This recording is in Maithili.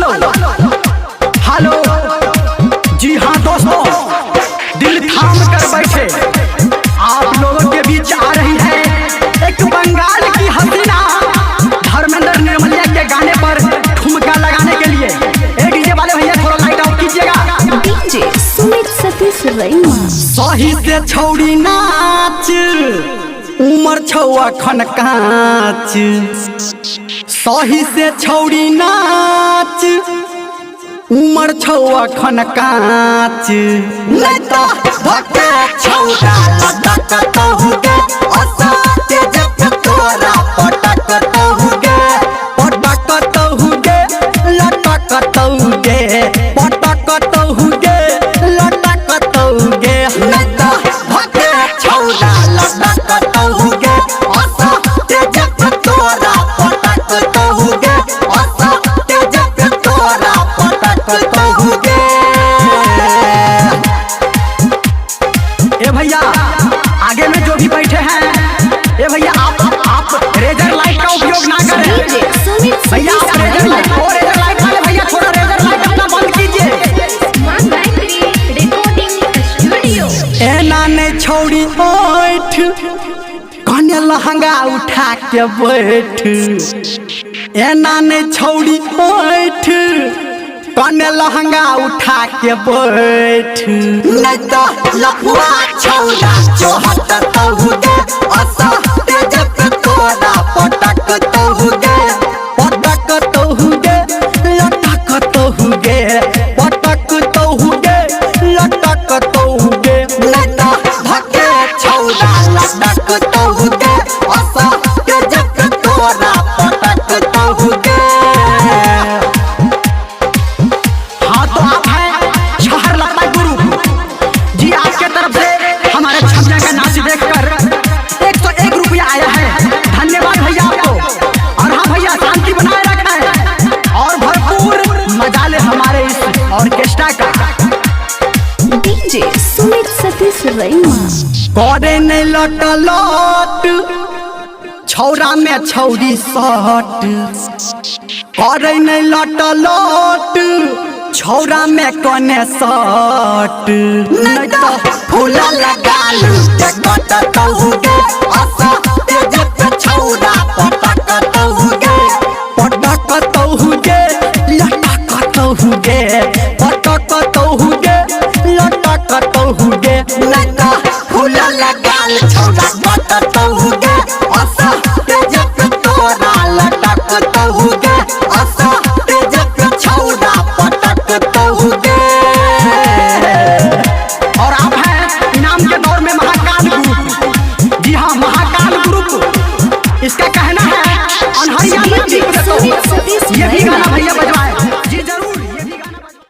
हेलो हेलो, जी हाँ दोस्तों, दिल थाम कर बैठे आप लोगों के बीच आ रही है एक बंगाल की हसीना धर्मेंद्र निर्मलिया के गाने पर ठुमका लगाने के लिए। ए डीजे वाले भैया, थोड़ा लाइट ऑफ कीजिएगा। डीजे सुमित सतीश रैमा। सही से छौड़ी नाच, उमर छौ अखन कांच। सही से छौड़ी नाच, उमर छौ अखन कांच, नहीं तो धक्के छौड़ा लटकतहु गे, असा तेजक तोरा पटकतहु गे, पटकतहु गे, लटकतहु गे, पटकतहु गे, लटकतहु गे, नहीं तो धक्के छौड़ा लटकतहु गे, असा तेजक तोरा पटकतहु गे, असा तेजक तोरा पटकतहु गे। ए भैया, आगे में जो भी बैठे हैं, ए भैया, आप रेजर लाइट का उपयोग ना करें। डीजे सुमित भैया, सतीश आप रेजर रैमा। लाइट, ओ रेजर लाइट वाले भैया, थोड़ा रेजर लाइट अपना बंद कीजिए। मां गायत्री रिकॉर्डिंग स्टूडियो। एना ने छौड़ी ओठ, कने लहंगा उठा के बैठ। एना ने छौड़ी ओठ, कने लहंगा उठा के बैठ, नहीं तो लफुआ छौड़ा चोहट तहु गे, असा तेजक तोरा पटक तहु गे, पटक तहु गे, लटक तहु गे, पटक तहु गे, लटक तहु गे, नहीं तो धके छौड़ा लटक तहु गे, असा तेजक तोरा पटक तहु गे। हाँ तो आप हैं शहर लता गुरु जी, आपके तरफ से हमारे छमिया का नाच देखकर 101 रुपया आया है। धन्यवाद भैया आपको। और हाँ भैया, शांति बनाए रखें और भरपूर मजा ले हमारे इस ऑर्केस्ट्रा का। डीजे सुमित सतीश रैमा। करे नहीं लट लट, छौरा में छौरी सट। करे नहीं लट लट, छौरा में कने सट, नहीं तो फूल लगा लू के कटतहु गे, असा तेजक छौरा पटकतहु।